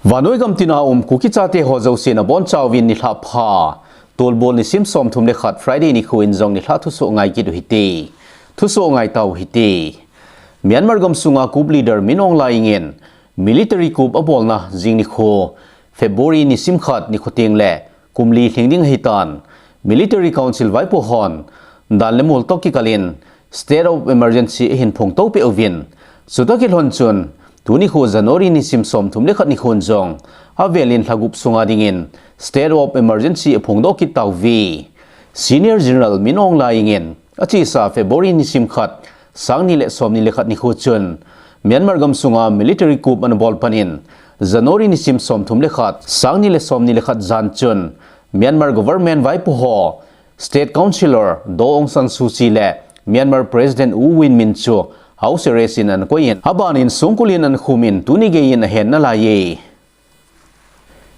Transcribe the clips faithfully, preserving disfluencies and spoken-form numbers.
Vannoi gam tina um Kuki chate ho jouse nabonchauvin nilhah pha. Tolbol nisim somthum le khat Friday nikho in jong nilhah thusoh ngai kit u hite. Thusoh ngai tau hite. Myanmar gamsunga coup leader Min Aung Hlaing in military coup abolna jing nikho February nisim khat nikho teng le kum li lhing ding ahitan, Military Council vaipo hon dan le mol toh kikalin state of emergency ahin phongto peh uvin. Chutoh kilhon chun, tuni nikho January nisim somthum le khat nikhon jong avelin lhagup sunga dingin state of emergency aphongdoh kit tauve. Senior General Min Aung Hlaing in achesa February nisim khat, sang ni le somni le khat nikho chun Myanmar gamsunga military coup anabol panin, January nisim somthum le khat, sang ni le somni le khat jan chun Myanmar government vaipo ho, State Councillor Daw Aung San Suu Kyi le Myanmar President U Win Myint chu house arrest in anakoiyin, abanin songkul in anakhumin tuni geiyin ahen nalaiye.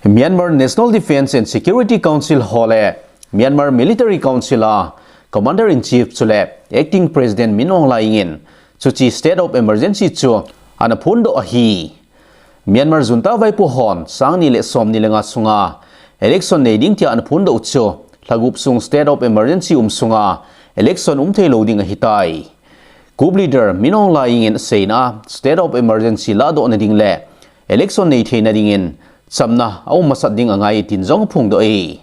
Myanmar National Defence and Security Council ho le Myanmar Military Council a Commander in Chief chule Acting President Min Aung Hlaing in chuche state of emergency chu anaphondoh ahi. Myanmar junta vaipo hon sang ni le somni le nga sunga election nei ding tia anaphondoh chu lhagup sung state of emergency um sunga election um theilou ding ahitai. Coup leader Min Aung Hlaing in aseina state of emergency lahdoh nading le election nei theina dingin chamna aum masat ding angai tin jong aphongdoh e.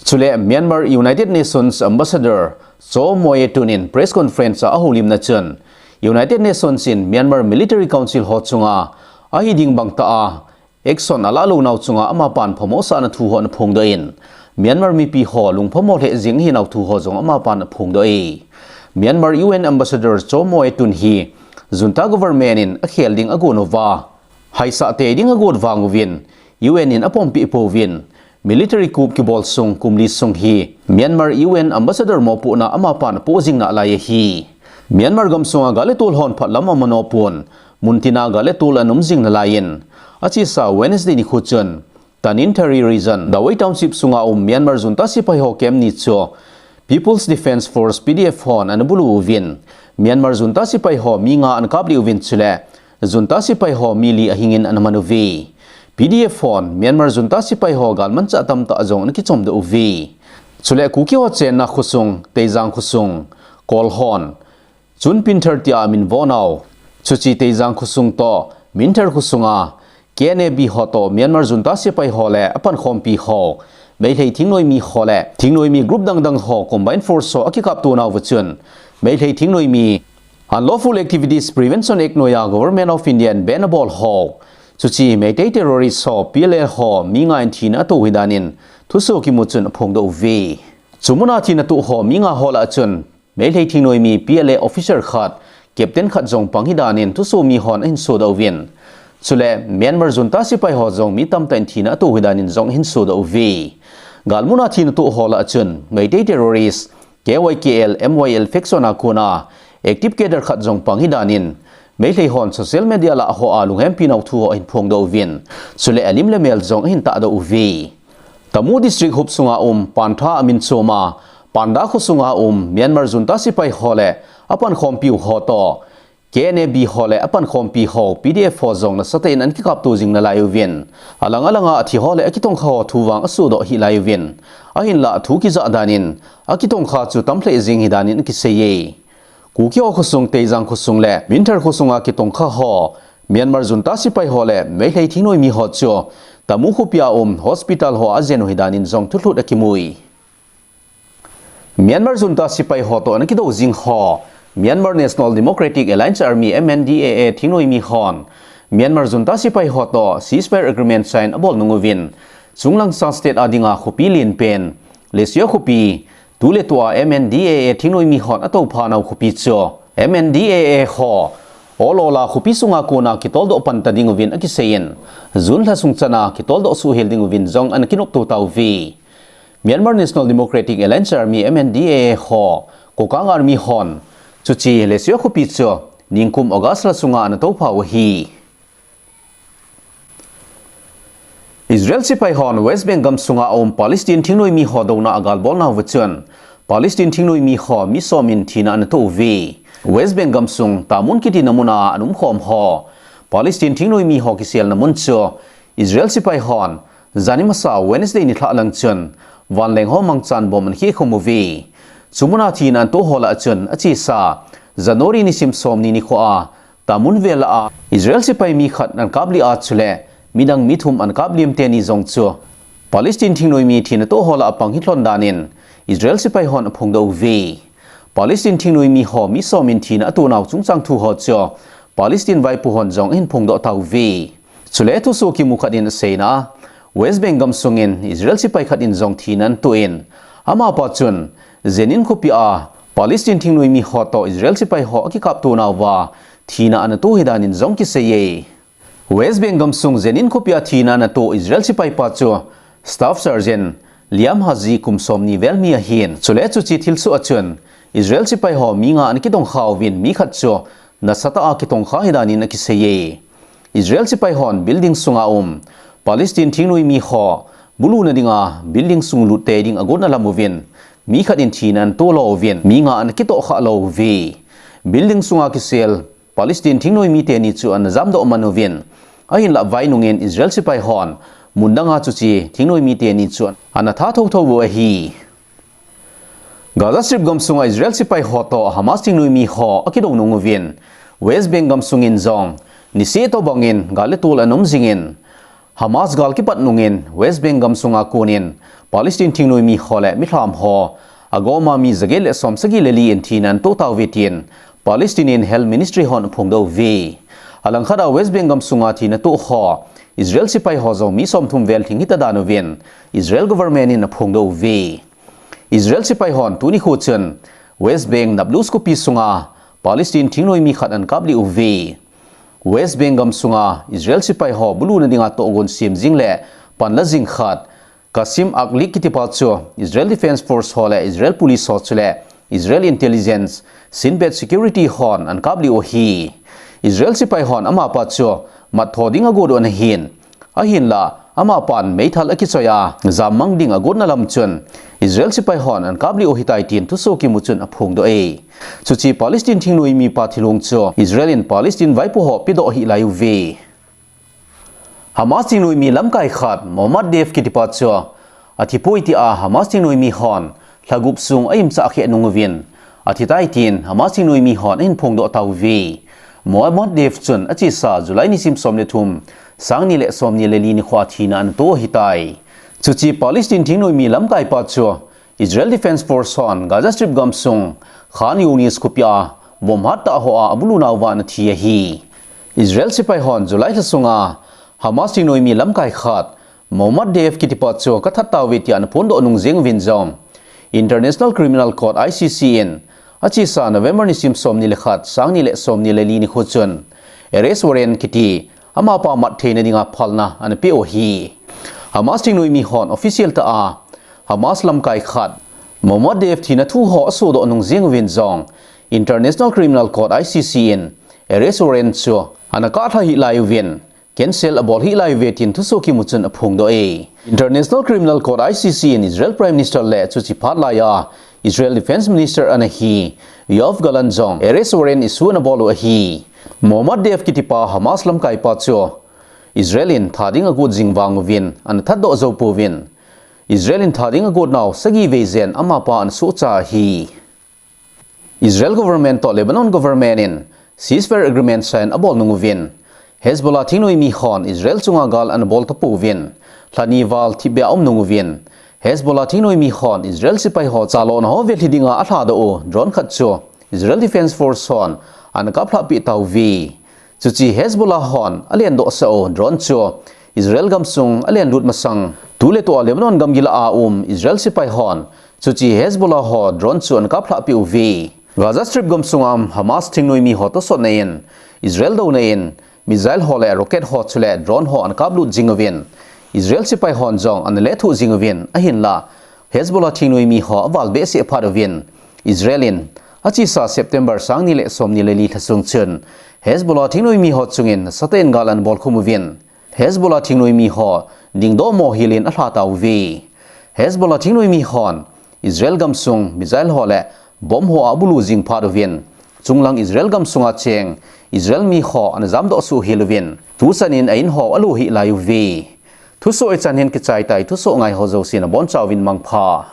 Chule Myanmar United Nations Ambassador Kyaw Moe Tun in press conference a ahoulimna chun, United Nations in Myanmar Military Council ho chunga ahi ding bang tah a action alah lou nau chunga amapan phamo sahna thu ho anaphongdoh in, Myanmar mipi ho lungphamo lheh jing ahi nau thu ho jong amapan aphongdoh e. Myanmar U N Ambassador Kyaw Moe Tun hi junta government in akhel ding agon uva, haisah tei ding agot vang uvin, U N in apompi pouvin, military coup kibol sung kum li sung hi Myanmar U N Ambassador mopohna amapan apoh jing nalai ahi. Myanmar gamsunga gal le tol hon phatlam amano pon, muntina gal le tol ana um jing nalaiyin, achesa Wednesday nikho chun Tanintharyi Region, Dawei Township sunga um Myanmar junta sepai ho camp ni chu People's Defence Force, P D F hon anabulu uvin, Myanmar junta sepai ho mi nga anakap lih uvin chule junta sepai ho mi li ahingin anaman uve. P D F hon Myanmar junta sepai ho galmanchah tamtah jong anakichomdoh uve. Chule Kuki ho chenna khosung, Teijang khosung, Kol hon Chunpinthar tia amin vonau, chuche Teijang khosung toh Minthar khosunga K N A B ho toh Myanmar junta sepai ho le apankhompi ho, Meitei thingnoimi ho le thingnoimi group dangdang ho combined force ho akikapto nauva chun, Meitei thingnoimi Unlawful Activities Prevention Act noiya Government of India in ban abol ho, chuche Meitei terrorist ho, P L A ho mi nga in thina ato ahi danin thusoh kimu chun aphongdoh uve. Chumuna thina atoh ho mi nga ho lah a chun, Meitei thingnoimi P L A officer khat, captain khat jong pang ahi danin thusoh mi hon ahin sodoh uvin. Chule, Myanmar junta sepai ho jong mi tamtah in thina ato ahi danin jong ahin sodoh uve. Galmuna thina atoh ho lah a chun, Meitei terrorist, K Y K L, M Y L faction a kona active cadre khat jong pang ahi danin, Meitei hon social media lah hoa lunghempi nau thu ho ahin phongdoh uvin. Chule, alim le mel jong ahin tahdoh uve. Tamu District huop sunga um, Pantha amin choma, Panda khosunga um, Myanmar junta sepai ho le apankhompiu ho toh, K N A B ho le apankhompi ho, P D F ho jong nasatah in ana kikapto jing nalai uvin. Alang alanga athi ho le akitongkha ho thu vang asodoh hih lai uvin. Ahinlah thu kijah danin, akitongkha chu tamlheh jing ahi danin akiseiye. Kuki ho khosung, Teijang khosung le Minthar khosunga kitongkha ho, Myanmar junta sepai ho le Meitei thingnoimi ho chu Tamu khopia um hospital hoa ajen u ahi danin jong thulhut akimui. Myanmar junta sepai ho toh ana kidou jing ho, Myanmar National Democratic Alliance Army, M N D A A, thingnoimi hon Myanmar junta sepai ho toh ceasefire agreement sign abol nung uvin, chunglang sang state a dinga khopi lenpen, Leshio khopi, tuletua M N D A A thingnoimi hon atoupha nau khopi chu M N D A A ho ol ola khopi sunga kona kitoldoh pan ta ding uvin akiseiyin, June lha sung chana kitoldoh suhhel ding uvin jong ana kinopto tauve. Myanmar National Democratic Alliance Army, M N D A A ho, Kokang Army hon, chuche Leshio khopi chu ningkum August lha sunga ana toupha u ahi. Israel sepai hon West Bank gamsunga um Palestine thingnoimi ho douna a galbolna uva chun, Palestine thingnoimi ho mi som in thina ana to uve. West Bank gamsung Tamun kitina muna ana umkhom ho, Palestine thingnoimi ho kiselna mun chu Israel sepai hon, jani masa Wednesday nilhah lang chun, vanleng ho mangchan bomb ana khehkhum uve. Chu muna thina ana to ho lah a chun, achesa, January nisim somni nikho a, Tamun vel a, Israel sepai mi khat ana kap lih a chule, midang mi thum ana kap liem teni jong chu, Palestine thingnoimi thina to ho lah a pang hi lhon danin, Israel sepai hon aphongdoh uve. Palestine thingnoimi ho mi som in thina ato nau chungchang thu ho chu, Palestine vaipo hon jong ahin phongdoh tauve. Chule thusoh kimu khat in aseina a, West Bank gamsung in Israel sepai khat in jong thina ana to in, amapa chun, Jenin khopi a, Palestine thingnoimi ho toh Israel sepai ho akikap to nauva, thina ana to ahi danin jong akiseiye. West Bank gamsung Jenin khopi a thina ana to Israel sepai pa chu Staff Sergeant Liam Haji kum somni vel mi ahin. Chule chuche thilsoh a chun Israel sepai ho mi nga ana kitongkha uvin mi khat chu nasatah a kitongkha ahi danin akiseiye. Israel sepai hon building sunga um Palestine thingnoimi ho buluna dinga building sung lut tei ding agotna lam uvin mi khat in thina ana to lo uvin mi nga ana kitohkhah lo uve. Building sunga kisel Palestine thingnoimi teni chu ana jamdoh man uvin, ahinlah vai nungin Israel sepai hon mun danga chuche thingnoimi teni chu ana that thotho u ahi. Gaza Strip gamsunga Israel sepai ho toh Hamas thingnoimi ho akidou nung uvin, West Bank gamsung in jong niseh tobang in gal le tol ana um jingin, Hamas gal kipat nungin West Bank gamsunga konin Palestine thingnoimi ho le milham ho agoma mi jaget le somsagi le li in thina ana to tauve tin Palestinian Health Ministry hon aphongdoh uve. Alangkhat a West Bank gamsunga thina to ho Israel sepai ho jong mi somthum vel lhing hita dan uvin Israel government in aphongdoh uve. Israel sepai hon tuni nikho chun West Bank Nablus khopi sunga Palestine thingnoimi khat ana kap lih uve. West Bank gamsunga Israel sepai ho buluna dinga tohgon sem jing le panla jing khat Qasim Aklik kitipa chu Israel Defense Force ho le Israel Police ho chule Israel Intelligence, Shin Bet Security hon ana kap lih u ahi. Israel sepai hon amapa chu mat tho ding agot u ana hin, ahinlah amapan meithal akichoi a jammang ding agotna lam chun Israel sepai hon ana kap lih u ahitai tin thusoh kimu chun aphongdoh e. Chuche Palestine thingnoimi pa thilong chu Israel in Palestine vaipo ho pedoh hih lai uve. Hamas thingnoimi lamkai khat Mohammad Deif kitipa chu athipoi tia Hamas thingnoimi hon lha gup sung a imcha kheh nung uvin, athitai tin Hamas thingnoimi hon ahin phongdoh tauve. Mohammad Deif chun achesa July nisim som le thum, sang ni le somni le li nikho a thina ana to ahitai. Chuche Palestine thingnoimi lamkai pa chu Israel Defense Force hon Gaza Strip gamsung Khan Younis khopi a bomb hat tah ho a abulu nauva ana thi ahi. Israel sepai hon July lha sunga Hamas thingnoimi lamkai khat Mohammad Deif kitipa chu kathat tauve tia ana phondoh nung jeng uvin jong International Criminal Court, I C C, in achesa November nisim somni le khat, sang ni le somni le li nikho chun arrest warrant kiti amapa mat theina dinga phalna ana peh u ahi. Hamas thingnoimi hon official tah a Hamas lamkai khat Mohammad Deif thina thu ho asodoh nung jeng uvin jong International Criminal Court, I C C, in arrest warrant chu ana kap lha hih lai uvin, cancel abol hih lai uve tin thusoh kimu chun aphongdoh e. International Criminal Court, I C C, in Israel Prime Minister le chuche phat laiya Israel Defense Minister ana hi Yoav Gallant jong arrest warrant issue ana bol u ahi. Mohammad Deif kitipa Hamas lamkai pa chu Israel in that ding agot jing vang uvin ana thatdoh jou pouvin, Israel in that ding agot nau sagi vei jen amapa ana sohcha ahi. Israel government toh Lebanon government in ceasefire agreement sign abol nung uvin, Hezbollah thingnoimi hon Israel chunga gal ana bol tapouvin, lha ni val thipbeh a um nung uvin, Hezbollah thingnoimi hon Israel sepai ho chalona ho velhi dinga alhadoh u drone khat chu Israel Defense Force hon ana kaplhah peh tauve. Chuche Hezbollah hon alendohsah u drone chu Israel gamsung alenlut masang, tuletua Lebanon gamgi lah a um Israel sepai hon chuche Hezbollah ho drone chu ana kaplhah peh uve. Gaza Strip gamsunga Hamas thingnoimi ho tosotna in Israel douna in missile ho le rocket ho chule drone ho ana kaplut jing uvin, Israel sepai hon jong ana lethuh jing uvin, ahinlah Hezbollah thingnoimi ho aval behseh phat uvin, Israel in achesa September sang ni le somni le li lha sung chun Hezbollah thingnoimi ho chungin nasatah in gal ana bolkhum uvin, Hezbollah thingnoimi ho dingdoh mohil in alha tauve. Hezbollah thingnoimi hon Israel gamsung missile ho le bomb ho abulu jing phat uvin, chunglang Israel gamsunga cheng Israel mi ho ana jamdoh suh hel uvin, tuchan in a in ho alu hih lai uve. Thusoh hichan hin kichai tai, thusoh ngai ho jouse nabonchauvin mangpha.